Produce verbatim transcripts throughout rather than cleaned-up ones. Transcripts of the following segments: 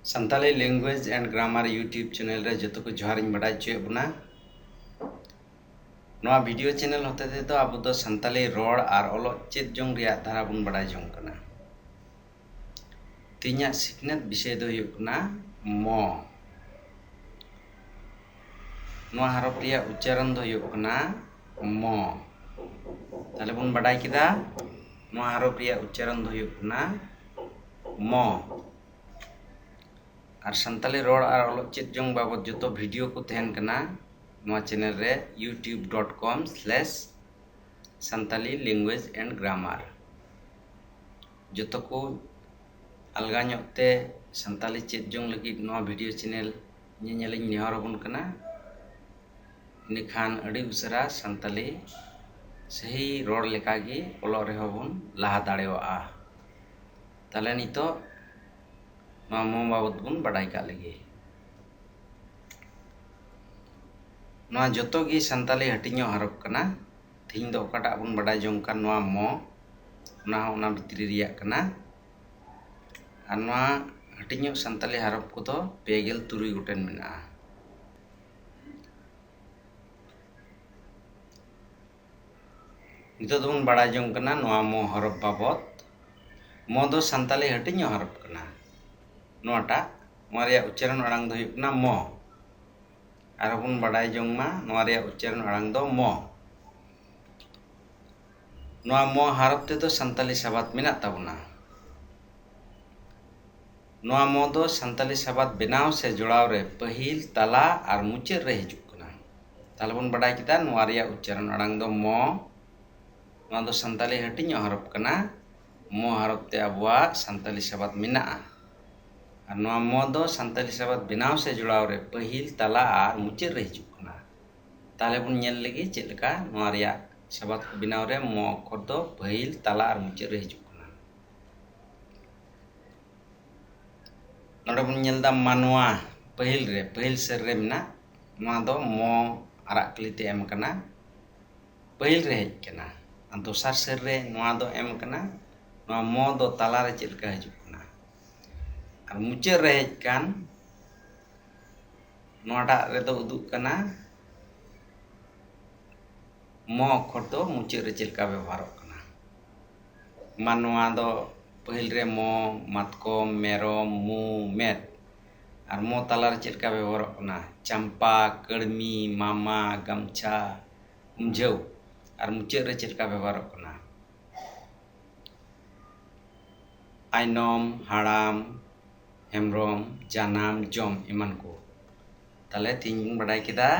Santali Language and Grammar YouTube channel ᱨᱮ ᱡᱚᱛᱚ ᱠᱚ ᱡᱚᱦᱟᱨ ᱤᱧ ᱵᱟᱰᱟᱭ ᱦᱚᱪᱚᱭᱮᱫ ᱵᱚᱱᱟ᱾ ᱱᱚᱣᱟ video channel ᱦᱚᱛᱮ ᱛᱮᱫᱚ ᱟᱵᱚ ᱫᱚ ᱥᱟᱱᱛᱟᱞᱤ ᱨᱚᱲ ᱟᱨ ᱚᱞᱚᱜ ᱪᱮᱫ ᱡᱚᱝ ᱨᱮᱭᱟᱜ ᱫᱷᱟᱨᱟ ᱵᱚᱱ ᱵᱟᱰᱟᱭ ᱡᱚᱝ ᱠᱟᱱᱟ᱾ ᱛᱮᱦᱮᱧᱟᱜ ᱥᱤᱠᱷᱱᱟᱹᱛ ᱵᱤᱥᱚᱭ ᱫᱚ ᱦᱩᱭᱩᱜ ᱠᱟᱱᱟ ᱢᱚ᱾ ᱱᱚᱣᱟ ᱦᱟᱨᱚᱯ ᱨᱮᱭᱟᱜ ᱩᱪᱪᱟᱨᱚᱱ ᱫᱚ ᱦᱩᱭᱩᱜ ᱠᱟᱱᱟ ᱢᱚ᱾ ᱛᱟᱦᱞᱮ ᱵᱚᱱ ᱵᱟᱰᱟᱭ ᱠᱮᱫᱟ, ᱱᱚᱣᱟ ᱦᱟᱨᱚᱯ ᱨᱮᱭᱟᱜ ᱩᱪᱪᱟᱨᱚᱱ ᱫᱚ ᱦᱩᱭᱩᱜ ᱠᱟᱱᱟ ᱢᱚ᱾ ᱟᱨ ᱥᱟᱱᱛᱟᱞᱤ ᱨᱚᱲ ᱟᱨ ᱚᱞᱚᱜ ᱪᱮᱫ ᱡᱚᱝ ᱵᱟᱵᱚᱛ ᱡᱚᱛᱚ video ᱠᱚ ᱛᱟᱦᱮᱱ ᱠᱟᱱᱟ ᱱᱚᱣᱟ channel ᱨᱮ, youtube dot com slash santali language and grammar᱾ ᱡᱚᱛᱚ ᱠᱚ ᱟᱞᱜᱟ ᱧᱚᱜ ᱛᱮ ᱥᱟᱱᱛᱟᱞᱤ ᱪᱮᱫ ᱡᱚᱝ ᱞᱟᱹᱜᱤᱫ ᱱᱚᱣᱟ video channel ᱧᱮᱧᱮᱞᱤᱧ ᱱᱮᱦᱚᱨ ᱟᱵᱚᱱ ᱠᱟᱱᱟ᱾ ᱤᱱᱟᱹᱠᱷᱟᱱ ᱟᱹᱰᱤ ᱩᱥᱟᱹᱨᱟ ᱥᱟᱱᱛᱟᱞᱤ ᱥᱟᱹᱦᱤ ᱨᱚᱲ ᱞᱮᱠᱟᱜᱮ ᱚᱞᱚᱜ ᱨᱮᱦᱚᱸ ᱵᱚᱱ ᱞᱟᱦᱟ ᱫᱟᱲᱮᱭᱟᱜᱼᱟ᱾ ᱛᱟᱦᱞᱮ ᱱᱤᱛᱚᱜ ᱱᱚᱣᱟ ᱢᱚ ᱵᱟᱵᱚᱛ ᱵᱚᱱ ᱵᱟᱰᱟᱭ ᱠᱟᱜ ᱞᱮᱜᱮ᱾ ᱱᱚᱣᱟ ᱡᱚᱛᱚ ᱜᱮ ᱥᱟᱱᱛᱟᱞᱤ ᱦᱟᱹᱴᱤᱧᱚᱜ ᱦᱟᱨᱚᱯ ᱠᱟᱱᱟ᱾ ᱛᱮᱦᱮᱧ ᱫᱚ ᱚᱠᱟᱴᱟᱜ ᱵᱚᱱ ᱵᱟᱰᱟᱭ ᱡᱚᱝ ᱠᱟᱱ, ᱱᱚᱣᱟ ᱢᱚ, ᱚᱱᱟ ᱦᱚᱸ ᱚᱱᱟ ᱵᱷᱤᱛᱨᱤ ᱨᱮᱭᱟᱜ ᱠᱟᱱᱟ᱾ ᱟᱨ ᱱᱚᱣᱟ ᱦᱟᱹᱴᱤᱧᱚᱜ ᱥᱟᱱᱛᱟᱞᱤ ᱦᱟᱨᱚᱯ ᱠᱚᱫᱚ ᱯᱮ ᱜᱮᱞ ᱛᱩᱨᱩᱭ ᱜᱚᱴᱮᱱ ᱢᱮᱱᱟᱜᱼᱟ᱾ ᱱᱤᱛᱚᱜ ᱫᱚᱵᱚᱱ ᱵᱟᱲᱟᱭ ᱡᱚᱝ ᱠᱟᱱᱟ ᱱᱚᱣᱟ ᱢᱚ ᱦᱚᱨᱚᱯ ᱵᱟᱵᱚᱛ᱾ ᱢᱚ ᱫᱚ ᱥᱟᱱᱛᱟᱞᱤ ᱦᱟᱹᱴᱤᱧᱚᱜ ᱦᱚᱨᱚᱯ ᱠᱟᱱᱟ᱾ ᱱᱚᱣᱟᱴᱟᱜ, ᱱᱚᱣᱟ ᱨᱮᱭᱟᱜ ᱩᱪᱪᱟᱨᱚᱱ ᱟᱲᱟᱝ ᱫᱚ ᱦᱩᱭᱩᱜ ᱠᱟᱱᱟ ᱢᱚ᱾ ᱟᱨᱦᱚᱸ ᱵᱚᱱ ᱵᱟᱰᱟᱭ ᱡᱚᱝ ᱢᱟ ᱱᱚᱣᱟ ᱨᱮᱭᱟᱜ ᱩᱪᱪᱟᱨᱚᱱ ᱟᱲᱟᱝ ᱫᱚ ᱢᱚ᱾ ᱱᱚᱣᱟ ᱢᱚ ᱦᱟᱨᱚᱯ ᱛᱮᱫᱚ ᱥᱟᱱᱛᱟᱞᱤ ᱥᱟᱵᱟᱫ ᱢᱮᱱᱟᱜ ᱛᱟᱵᱚᱱᱟ᱾ ᱱᱚᱣᱟ ᱢᱚ ᱫᱚ ᱥᱟᱱᱛᱟᱞᱤ ᱥᱟᱵᱟᱫ ᱵᱮᱱᱟᱣ ᱥᱮ ᱡᱚᱲᱟᱣ ᱨᱮ ᱯᱟᱹᱦᱤᱞ, ᱛᱟᱞᱟ ᱟᱨ ᱢᱩᱪᱟᱹᱫ ᱨᱮ ᱦᱤᱡᱩᱜ ᱠᱟᱱᱟ᱾ ᱛᱟᱦᱞᱮ ᱵᱚᱱ ᱵᱟᱰᱟᱭ ᱠᱮᱫᱟ ᱱᱚᱣᱟ ᱨᱮᱭᱟᱜ ᱩᱪᱪᱟᱨᱚᱱ ᱟᱲᱟᱝ ᱫᱚ ᱢᱚ᱾ ᱱᱚᱣᱟ ᱫᱚ ᱥᱟᱱᱛᱟᱞᱤ ᱦᱟᱹᱴᱤᱧᱚᱜ ᱦᱚᱨᱚᱯ ᱠᱟᱱᱟ᱾ ᱢᱚ ᱦᱚᱨᱚᱯ ᱛᱮ ᱟᱵᱚᱣᱟᱜ ᱥᱟᱱᱛᱟᱞᱤ ᱥᱟᱵᱟᱫ ᱢᱮᱱᱟᱜᱼᱟ᱾ ᱟᱨ ᱱᱚᱣᱟ ᱢᱚ ᱫᱚ ᱥᱟᱱᱛᱟᱞᱤ ᱥᱟᱵᱟᱫ ᱵᱮᱱᱟᱣ ᱥᱮ ᱡᱚᱲᱟᱣ ᱨᱮ ᱯᱟᱹᱦᱤᱞ, ᱛᱟᱞᱟ ᱟᱨ ᱢᱩᱪᱟᱹᱫ ᱨᱮ ᱦᱤᱡᱩᱜ ᱠᱟᱱᱟ᱾ ᱛᱟᱦᱞᱮ ᱵᱚᱱ ᱧᱮᱞ ᱞᱮᱜᱮ ᱪᱮᱫ ᱞᱮᱠᱟ ᱱᱚᱣᱟ ᱨᱮᱭᱟᱜ ᱥᱟᱵᱟᱫ ᱠᱚ ᱵᱮᱱᱟᱣ ᱨᱮ ᱢᱚ ᱚᱠᱠᱷᱚᱨ ᱫᱚ ᱯᱟᱹᱦᱤᱞ, ᱛᱟᱞᱟ ᱟᱨ ᱢᱩᱪᱟᱹᱫ ᱨᱮ ᱦᱤᱡᱩᱜ ᱠᱟᱱᱟ᱾ ᱱᱚᱰᱮ ᱵᱚᱱ ᱧᱮᱞ ᱮᱫᱟ ᱢᱟᱱᱣᱟ, ᱯᱟᱹᱦᱤᱞ ᱨᱮ, ᱯᱟᱹᱦᱤᱞ ᱥᱮᱨ ᱨᱮ ᱢᱮᱱᱟᱜ, ᱱᱚᱣᱟ ᱫᱚ ᱢᱚ ᱟᱨᱟᱜ ᱠᱟᱹᱞᱤ ᱛᱮ ᱮᱢ ᱠᱟᱱᱟ, ᱯᱟᱹᱦᱤᱞ ᱨᱮ ᱦᱮᱡ ᱠᱟᱱᱟ᱾ ᱟᱨ ᱫᱚᱥᱟᱨ ᱥᱮᱨ ᱨᱮ ᱱᱚᱣᱟ ᱫᱚ ᱮᱢ ᱠᱟᱱᱟ, ᱱᱚᱣᱟ ᱢᱚ ᱫᱚ ᱛᱟᱞᱟ ᱨᱮ ᱪᱮᱫ ᱞᱮᱠᱟ ᱦᱤᱡᱩᱜ ᱠᱟᱱᱟ? ᱟᱨ ᱢᱩᱪᱟᱹᱫ ᱨᱮ ᱦᱮᱡ ᱠᱟᱱ ᱱᱚᱣᱟᱴᱟᱜ ᱨᱮᱫᱚ ᱩᱫᱩᱜ ᱠᱟᱱᱟ ᱢᱚ ᱚᱠᱠᱷᱚᱨ ᱫᱚ ᱢᱩᱪᱟᱹᱫ ᱨᱮ ᱪᱮᱫ ᱞᱮᱠᱟ ᱵᱮᱵᱚᱦᱟᱨᱚᱜ ᱠᱟᱱᱟ᱾ ᱢᱟᱱᱣᱟ ᱫᱚ ᱯᱟᱹᱦᱤᱞ ᱨᱮ ᱢᱚ, ᱢᱟᱛᱠᱚᱢ, ᱢᱮᱨᱚᱢ, ᱢᱩ, ᱢᱮᱫ᱾ ᱟᱨ ᱢᱚ ᱛᱟᱞᱟᱨᱮ ᱪᱮᱫ ᱞᱮᱠᱟ ᱵᱮᱵᱚᱦᱟᱨᱚᱜ ᱠᱟᱱᱟ? ᱪᱟᱢᱯᱟ, ᱠᱟᱹᱲᱢᱤ, ᱢᱟᱢᱟ, ᱜᱟᱢᱪᱷᱟ, ᱩᱢᱡᱷᱟᱹᱣ᱾ ᱟᱨ ᱢᱩᱪᱟᱹᱫ ᱨᱮ ᱪᱮᱫ ᱞᱮᱠᱟ ᱵᱮᱵᱚᱦᱟᱨᱚᱜ ᱠᱟᱱᱟ? ᱟᱭᱱᱚᱢ, ᱦᱟᱲᱟᱢ, ᱦᱮᱢᱵᱨᱚᱢ, ᱡᱟᱱᱟᱢ, ᱡᱚᱢ ᱮᱢᱟᱱ ᱠᱚ᱾ ᱛᱟᱦᱞᱮ ᱛᱮᱦᱮᱧ ᱵᱚᱱ ᱵᱟᱰᱟᱭ ᱠᱮᱫᱟ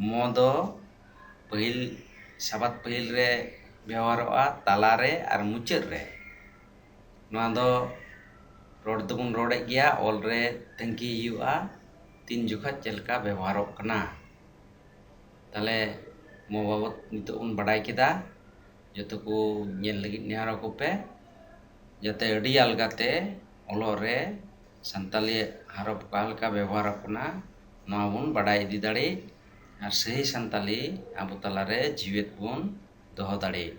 ᱢᱚ ᱫᱚ ᱯᱟᱹᱦᱤᱞ, ᱥᱟᱵᱟᱫ ᱯᱟᱹᱦᱤᱞ ᱨᱮ ᱵᱮᱣᱦᱟᱨᱚᱜᱼᱟ, ᱛᱟᱞᱟᱨᱮ ᱟᱨ ᱢᱩᱪᱟᱹᱫ ᱨᱮ᱾ ᱱᱚᱣᱟ ᱫᱚ ᱨᱚᱲ ᱫᱚᱵᱚᱱ ᱨᱚᱲᱮᱫ ᱜᱮᱭᱟ, ᱚᱞ ᱨᱮ ᱛᱟᱹᱝᱠᱤ ᱦᱩᱭᱩᱜᱼᱟ ᱛᱤᱱ ᱡᱚᱠᱷᱟᱡ ᱪᱮᱫ ᱞᱮᱠᱟ ᱵᱮᱵᱚᱦᱟᱨᱚᱜ ᱠᱟᱱᱟ᱾ ᱛᱟᱦᱞᱮ ᱢᱚ ᱵᱟᱵᱚᱛ ᱱᱤᱛᱚᱜ ᱵᱚᱱ ᱵᱟᱰᱟᱭ ᱠᱮᱫᱟ᱾ ᱡᱚᱛᱚ ᱠᱚ ᱧᱮᱞ ᱞᱟᱹᱜᱤᱫ ᱱᱮᱦᱚᱨ ᱟᱠᱚ ᱯᱮ, ᱡᱟᱛᱮ ᱟᱹᱰᱤ ᱟᱞᱜᱟᱛᱮ ᱚᱞᱚᱜ ᱨᱮ ᱥᱟᱱᱛᱟᱞᱤ ᱦᱚᱨᱚᱯ ᱚᱠᱟ ᱞᱮᱠᱟ ᱵᱮᱵᱚᱦᱟᱨᱚᱜ ᱠᱟᱱᱟ, ᱱᱚᱣᱟ ᱵᱚᱱ ᱵᱟᱰᱟᱭ ᱤᱫᱤ ᱫᱟᱲᱮᱭᱟᱜ ᱟᱨ ᱥᱟᱹᱦᱤ ᱥᱟᱱᱛᱟᱞᱤ ᱟᱵᱚ ᱛᱟᱞᱟᱨᱮ ᱡᱤᱣᱮᱫ ᱵᱚᱱ ᱫᱚᱦᱚ ᱫᱟᱲᱮᱭᱟᱜ᱾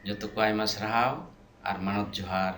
ᱡᱚᱛᱚ ᱠᱚ ᱟᱭᱢᱟ ᱥᱟᱨᱦᱟᱣ ᱟᱨ ᱢᱟᱱᱚᱛ ᱡᱚᱦᱟᱨ᱾